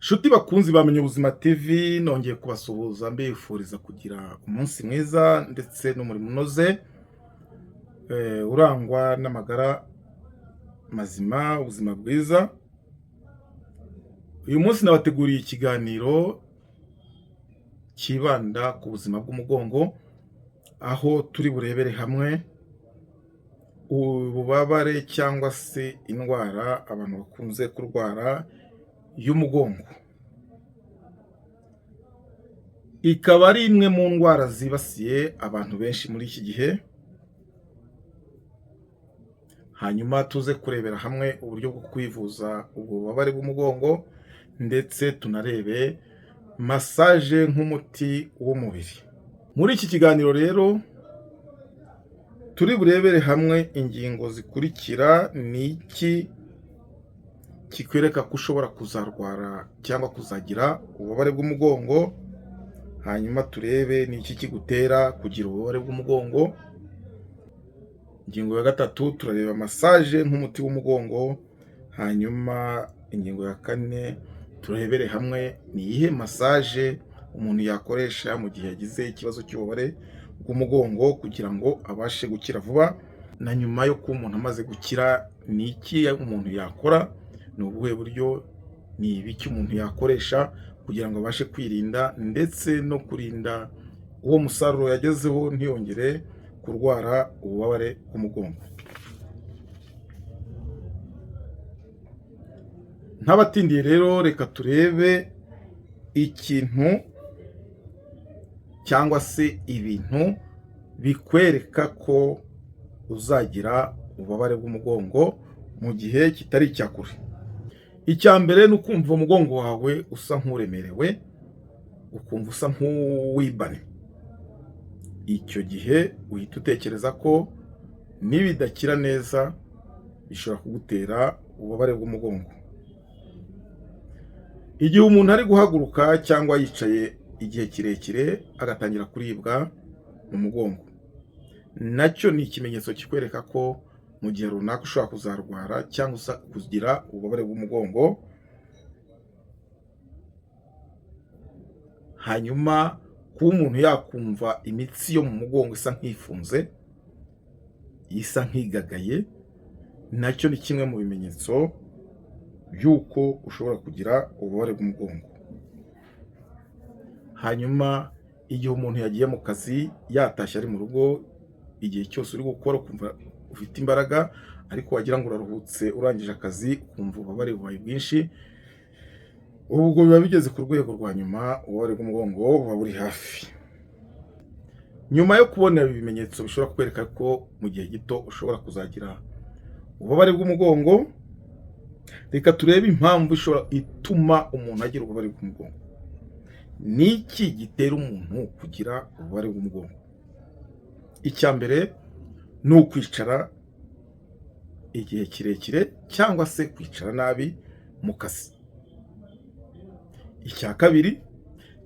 Nshuti bakunzi ba Menya Ubuzima TV, nongeye kubasuhuza mbifuriza kugira umunsi mwiza ndetse n'umurimo unoze, urangwa n'amagara mazima, ubuzima bwiza. Uyu munsi nabateguriye ikiganiro cyibanda ku buzima bw'umugongo, aho turi burebere hamwe ububabare cyangwa se indwara abantu bakunze kurwara y'umugongo. Ikaba ari imwe mu ndwara zibasiye abantu benshi muri iki gihe, hanyuma tuze kurebera hamwe uburyo bwo kwivuza ubwo bubabare bw'umugongo ndetse tunarebe massage nk'umuti w'umubiri. Muri iki kiganiro rero turi burebere hamwe ingingo zikurikira: ni iki kikwereka ko ushobora kuzarwara cyangwa kuzagira ububabare bw'umugongo, hanyuma turebe ni iki kigutera kugira ububabare bw'umugongo. Ingingo ya gatatu turareba massage nk'umuti w'umugongo, hanyuma ingingo ya kane turebere hamwe ni iyihe massage umuntu yakoresha mu gihe yagize ikibazo cy'ububabare bw'umugongo kugira ngo abashe gukira vuba, na nyuma yo kuba umuntu amaze gukira ni iki umuntu yakora, ni ubuhe buryo, ni ibiki umuntu yakoresha kugira ngo abashe kwirinda ndetse no kurinda uwo musaruro yagezeho ntiyongere kurwara ububabare bw'umugongo. Ntabatindiye rero reka turebe ikintu cyangwa se ibintu bikwereka ko uzagira ububabare bw'umugongo mu gihe kitari icya kure. Icya mbere ni ukumva umugongo wawe usa nk'uremerewe, ukumva usa nk'uwibane. Icyo gihe uhita utekereza ko nibidakira neza bishobora kugutera ububabare bw'umugongo. Igihe umuntu ari guhaguruka cyangwa yicaye igihe kirekire agatangira kuribwa mu mugongo, nacyo ni ikimenyetso kikwereka ko mu gihe runaka ushobora kuzarwara cyangwa kugira ububabare bw'umugongo. Hanyuma kuba umuntu yakumva imitsi yo mu mugongo isa nk'ifunze, isa nk'igagaye, nacyo ni kimwe mu bimenyetso by'uko ushobora kugira ububabare bw'umugongo. Hanyuma igihe umuntu yagiye mu kazi yatashye ari mu rugo, igihe cyose uri gukora ukumva ufite imbaraga, ariko wagira ngo uraruhutse urangije akazi ukumva ububabare bubaye bwinshi, ubwo biba bigeze ku rwego rwa nyuma, ububabare bw'umugongo buba buri hafi. Nyuma yo kubona ibi bimenyetso bishobora kukwereka ko mu gihe gito ushobora kuzagira ububabare bw'umugongo, reka turebe impamvu ishobora ituma umuntu agira ububabare bw'umugongo. Ni iki gitera umuntu kugira ububabare bw'umugongo? Icya mbere ni ukwicara igihe kirekire cyangwa se kwicara nabi mu kazi. Icya kabiri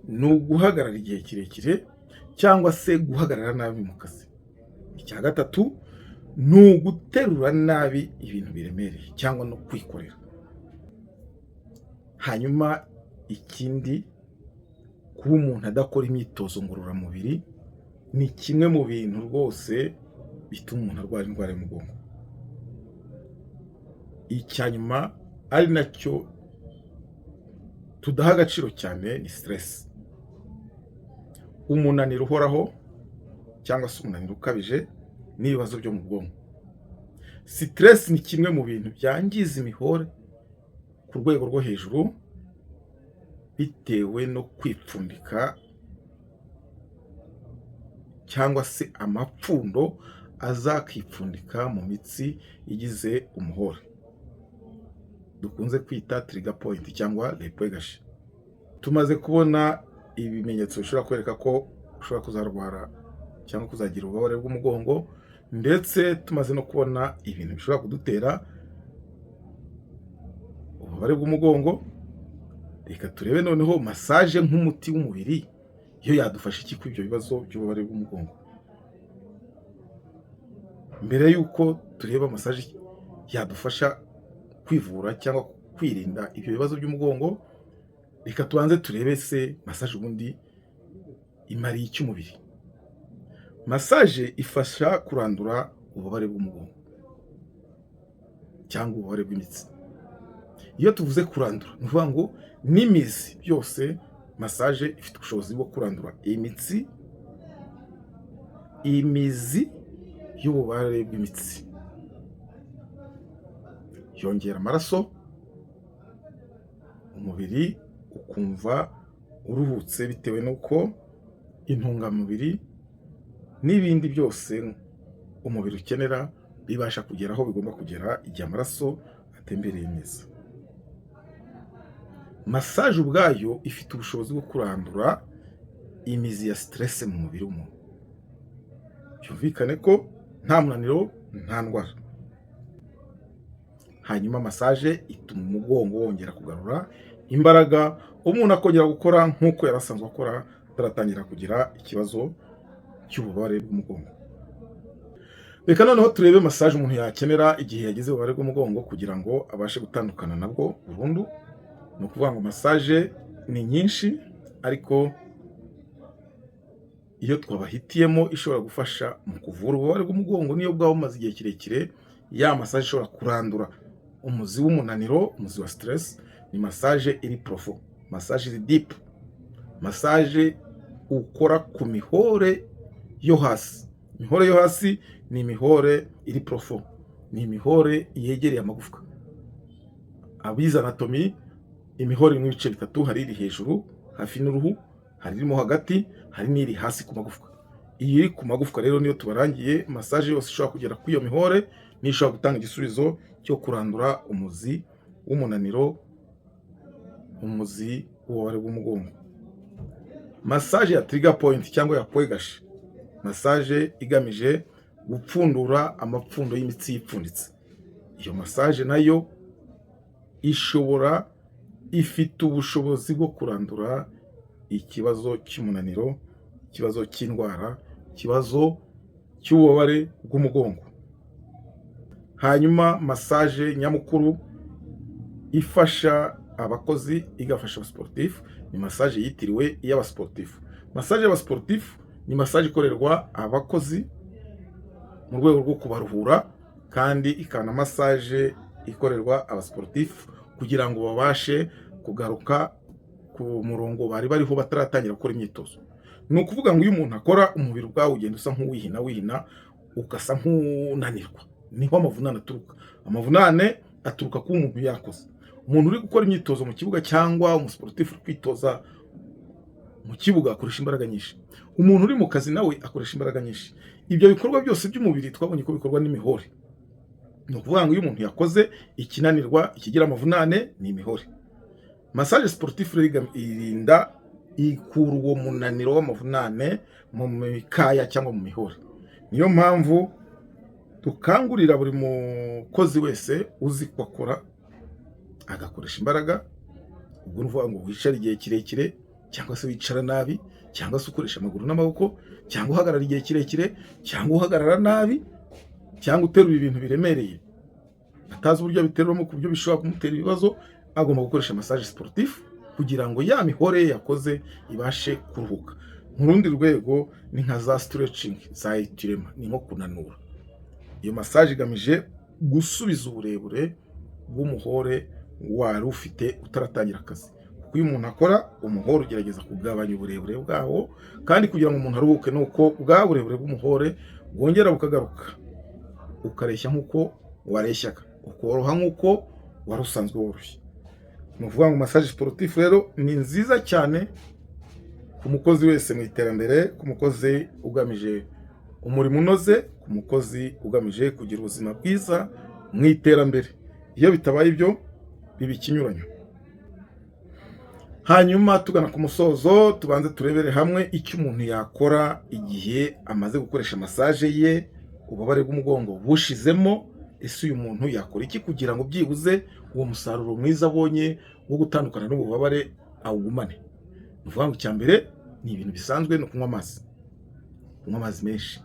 ni uguhagarara igihe kirekire cyangwa se guhagarara nabi mu kazi. Icya gatatu ni uguterura nabi ibintu biremereye cyangwa no kwikorera. Hanyuma ikindi, kuba umuntu adakora imyitozo ngororamubiri ni kimwe mu bintu rwose bituma umuntu arwara indwara y'umugongo. Icya nyuma ari nacyo tudaha agaciro cyane ni stress. Umunaniro uhoraho cyangwa se umunaniro ukabije n'ibibazo byo mu bwonko. Stress ni kimwe mu bintu byangiza imihore ku rwego rwo hejuru, bitewe no kwipfundika cyangwa se amapfundo azakipfundika mu mitsi igize umuhore, dukunze kwita trigger point cyangwa les points gâchés. Tumaze kubona ibimenyetso bishobora kwereka ko ushobora kuzarwara cyangwa kuzagira ububabare bw'umugongo, ndetse tumaze no kubona ibintu bishobora kudutera ububabare bw'umugongo. Reka turebe noneho massage nk'umuti w'umubiri yo yadufasha iki kuri ibyo bibazo by'ububabare bw'umugongo. Mbere y'uko tureba massage yadufasha kwivura cyangwa kwirinda ibyo bibazo by'umugongo, Reka tubanze turebe se massage ubundi imariye iki umubiri. Massage ifasha kurandura ububabare bw'umugongo cyangwa ububabare bw'imitsi. Iyo tuvuze kurandura, ni ukuvuga ngo n'imizi byose. Massage ifite ubushobozi bwo kurandura imitsi, imizi y'ububabare bw'imitsi. Yongera amaraso, umubiri ukumva uruhutse bitewe n'uko intungamubiri n'ibindi byose umubiri ukenera bibasha kugera aho bigomba kugera igihe amaraso atembereye neza. Massage ubwayo ifite ubushobozi bwo kurandura imizi ya stress mu mubiri w'umuntu. Byumvikane ko nta munaniro, nta ndwara. Hanyuma massage ituma umugongo wongera kugarura imbaraga, umuntu akongera gukora nk'uko yari asanzwe akora ataratangira kugira ikibazo cy'ububabare bw'umugongo. Reka noneho turebe massage umuntu yakenera igihe yagize ububabare bw'umugongo kugira ngo abashe gutandukana nabwo burundu. Ni ukuvuga ngo massage ni nyinshi, ariko iyo twabahitiyemo ishobora gufasha mu kuvura ububabare bw'umugongo niyo bwaba bumaze igihe kirekire, ya massage ishobora kurandura umuzi w'umunaniro, umuzi wa stress, ni massage iri profond, massage iri deep, massage ukora ku mihore yo hasi. Imihore yo hasi ni imihore iri profond, ni imihore yegereye amagufwa. Abize anatomie, imihore irimo ibice bitatu: hari iri hejuru hafi n'uruhu, hari irimo hagati, hari n'iri hasi ku magufwa. Iyi iri ku magufwa rero niyo tubarangiye. Massage yose ishobora kugera kuri iyo mihore niyo ishobora gutanga igisubizo cyo kurandura umuzi w'umunaniro, umuzi w'ububabare bw'umugongo. Massage ya trigger point cyangwa ya point gâché, massage igamije gupfundura amapfundo y'imitsi yipfunditse, iyo massage nayo ishobora, ifite ubushobozi bwo kurandura ikibazo cy'umunaniro, ikibazo cy'indwara, ikibazo cy'ububabare bw'umugongo. Hanyuma massage nyamukuru ifasha abakozi, igafasha abasiporutifu, ni massage yitiriwe iy'abasiporutifu. Massage y'abasiporutifu ni massage ikorerwa abakozi mu rwego rwo kubaruhura, kandi ikaba na massage ikorerwa abasiporutifu kugira ngo babashe kugaruka ku murongo bari bariho bataratangira gukora imyitozo. Ni ukuvuga ngo iyo umuntu akora, umubiri ubwawo ugenda usa nk'uwihina wihina, ugasa nk'unanirwa. Niho amavunane aturuka. Amavunane aturuka kuba umuntu yakoze. Umuntu uri gukora imyitozo mu kibuga cyangwa umusiporutifu uri kwitoza mu kibuga akoresha imbaraga nyinshi. Umuntu uri mu kazi nawe akoresha imbaraga nyinshi. Ibyo bikorwa byose by'umubiri twabonye ko bikorwa n'imihore. Ni ukuvuga ngo iyo umuntu yakoze, ikinanirwa, ikigira amavunane ni imihore. Massage sportif rero irinda, ikura uwo munaniro w'amavunane mu mikaya cyangwa mu mihore. Niyo mpamvu dukangurira buri mukozi wese uzi ko akora agakoresha imbaraga, ubwo ni ukuvuga ngo wicare igihe kirekire, cyangwa se wicara nabi, cyangwa se ukoresha amaguru n'amaboko, cyangwa uhagarara igihe kirekire, cyangwa uhagarara nabi, cyangwa uterura ibintu biremereye atazi uburyo abiteruramo ku buryo bishobora kumutera ibibazo, agomba gukoresha massage sportif kugira ngo ya mihore ye yakoze ibashe kuruhuka. Mu rundi rwego ni nka za stretching, za étirement, ni nko kunanura. Iyo massage igamije gusubiza uburebure bw'umuhore wari ufite utaratangira akazi, kuko iyo umuntu akora, umuhore ugerageza kugabanya uburebure bwawo. Kandi kugira ngo umuntu aruhuke ni uko bwa burebure bw'umuhore bwongera bukagaruka, ukareshya nk'uko wareshyaga, ukoroha nk'uko wari usanzwe woroshye. Ni ukuvuga ngo massage sportif rero ni nziza cyane ku mukozi wese mu iterambere, ku mukozi ugamije umurimo unoze, ku mukozi ugamije kugira ubuzima bwiza mu iterambere. Iyo bitabaye ibyo, biba ikinyuranyo. Hanyuma tugana ku musozo, tubanze turebere hamwe icyo umuntu yakora igihe amaze gukoresha massage ye, ububabare bw'umugongo bushizemo. Ese uyu muntu yakora iki kugira ngo byibuze uwo musaruro mwiza abonye wo gutandukana n'ububabare awugumane? Ni ukuvuga ngo icya mbere ni ibintu bisanzwe, ni ukunywa amazi, kunywa amazi menshi.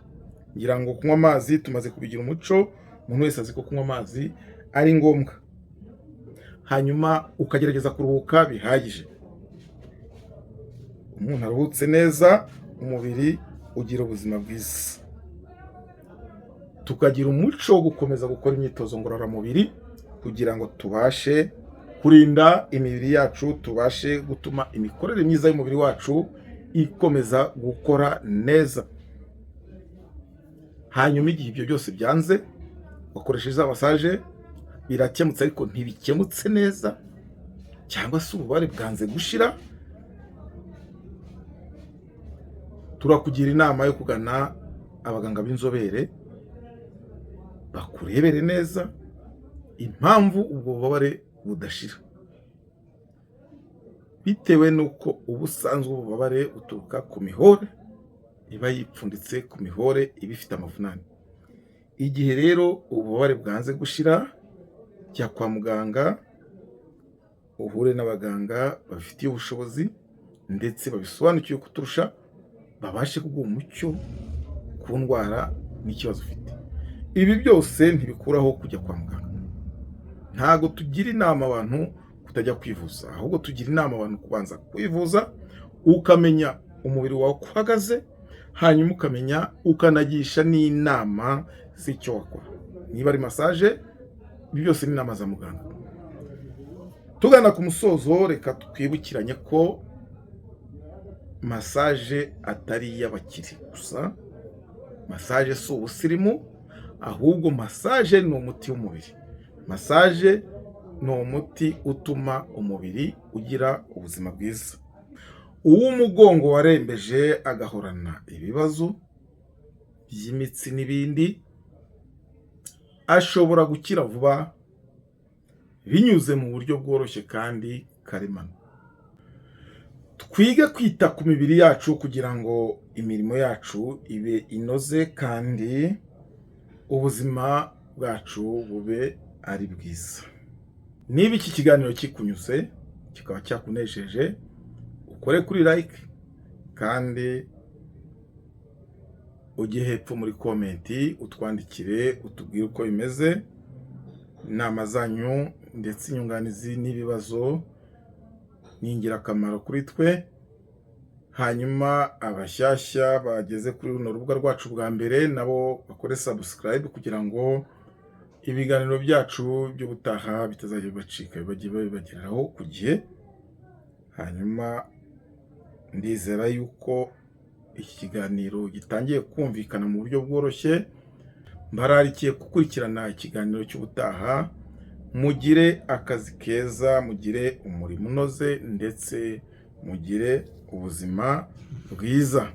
Ngira ngo kunywa amazi tumaze kubigira umuco, umuntu wese azi ko kunywa amazi ari ngombwa. Hanyuma ukagerageza kuruhuka bihagije. Umuntu aruhutse neza, umubiri ugira ubuzima bwiza. Tukagira umuco wo gukomeza gukora imyitozo ngororamubiri kugira ngo tubashe kurinda imibiri yacu, tubashe gutuma imikorere myiza y'umubiri wacu ikomeza gukora neza. Hanyuma igihe ibyo byose byanze, wakoresheje za massage, birakemutse ariko ntibikemutse neza, cyangwa se ububabare bwanze gushira, turakugira inama yo kugana abaganga b'inzobere bakurebere neza impamvu ubwo bubabare budashira, bitewe n'uko ubusanzwe ububabare buturuka ku mihore iba yipfunditse, ku mihore iba ifite amavunane. Igihe rero ububabare bwanze gushira, jya kwa muganga uhure n'abaganga babifitiye ubushobozi ndetse babisobanukiwe kuturusha, babashe kuguha umucyo ku ndwara n'ikibazo ufite. Ibi byose ntibikuraho kujya kwa muganga. Ntabwo tugira inama abantu kutajya kwivuza, ahubwo tugira inama abantu kubanza kwivuza, ukamenya umubiri wawe uko uhagaze, hanyuma ukamenya ukanagisha n'inama z'icyo wakora. Niba ari massage, ibi byose ni inama za muganga. Tugana ku musozo, reka twibukiranye ko massage atari iy'abakire gusa. Massage si ubusirimu, ahubwo massage ni umuti w'umubiri. Massage ni umuti utuma umubiri ugira ubuzima bwiza. Uw'umugongo warembeje agahorana ibibazo by'imitsi n'ibindi, ashobora gukira vuba binyuze mu buryo bworoshye kandi karemano. Twige kwita ku mibiri yacu kugira ngo imirimo yacu ibe inoze kandi ubuzima bwacu bube ari bwiza. Niba iki kiganiro kikunyuze, kikaba cyakunejeje, ukore kuri like kandi ujye hepfo muri comment utwandikire, utubwire uko bimeze, inama zanyu ndetse inyunganizi n'ibibazo ni ingirakamaro kuri twe. Hanyuma abashyashya bageze kuri runo rubuga rwacu bwa mbere nabo bakore subscribe kugira ngo ibiganiro byacu by'ubutaha bitazajya bibacika, bajye babibageraho ku gihe. Hanyuma ndizera yuko iki kiganiro gitangiye kumvikana mu buryo bworoshye. Mbararikiye gukurikirana ikiganiro cy'ubutaha. Mugire akazi keza, mugire umurimo unoze ndetse mugire ubuzima bwiza.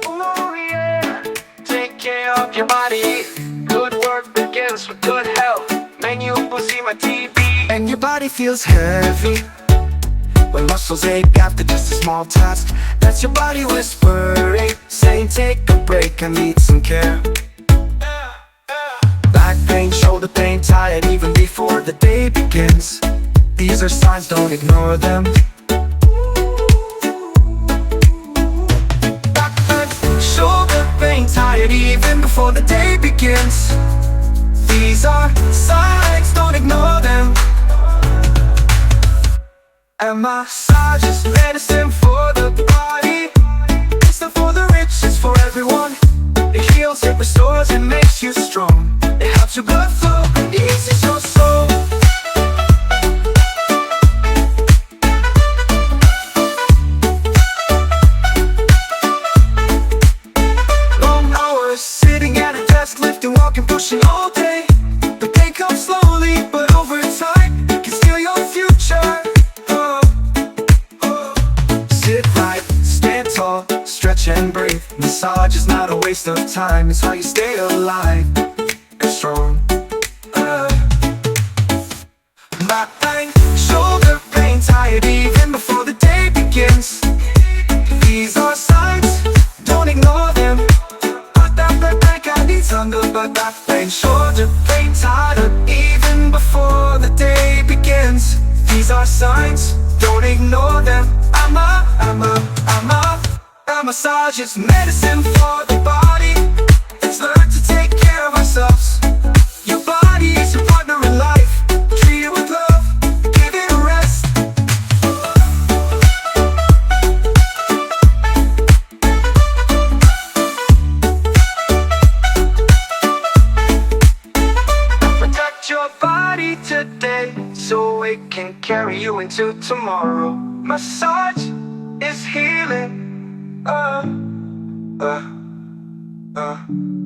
Ooh, yeah. Take care of your body. Good work begins with good health. Menu Ubuzima TV. And your body feels heavy when muscles ache after just a small task. That's your body whispering, saying take a break, I need some care. Back pain, shoulder pain, tired even before the day begins. These are signs, don't ignore them. Back pain, shoulder pain, tired even before the day begins. These are signs, don't ignore them. And massage is medicine for the body. It's not for the rich, it's for everyone. It heals, it restores, it makes you strong. It helps your blood flow and eases your soul. Long hours sitting at a desk, lifting, walking, pushing all day. The pain comes slowly, but over time, it can steal your future. Oh, oh. Sit right, stand tall, stretch and breathe. Massage is not a waste of time, it's how you stay alive and strong. Back pain, shoulder pain, tired even before the day begins. These are signs, don't ignore them. Back pain, shoulder pain, tired even before the day begins. These are signs, don't ignore them. A massage is medicine for the body. Let's learn to take care of ourselves. Your body is your partner in life. Treat it with love, give it a rest. today so it can carry you into tomorrow. Massage is healing. Uh, uh, uh.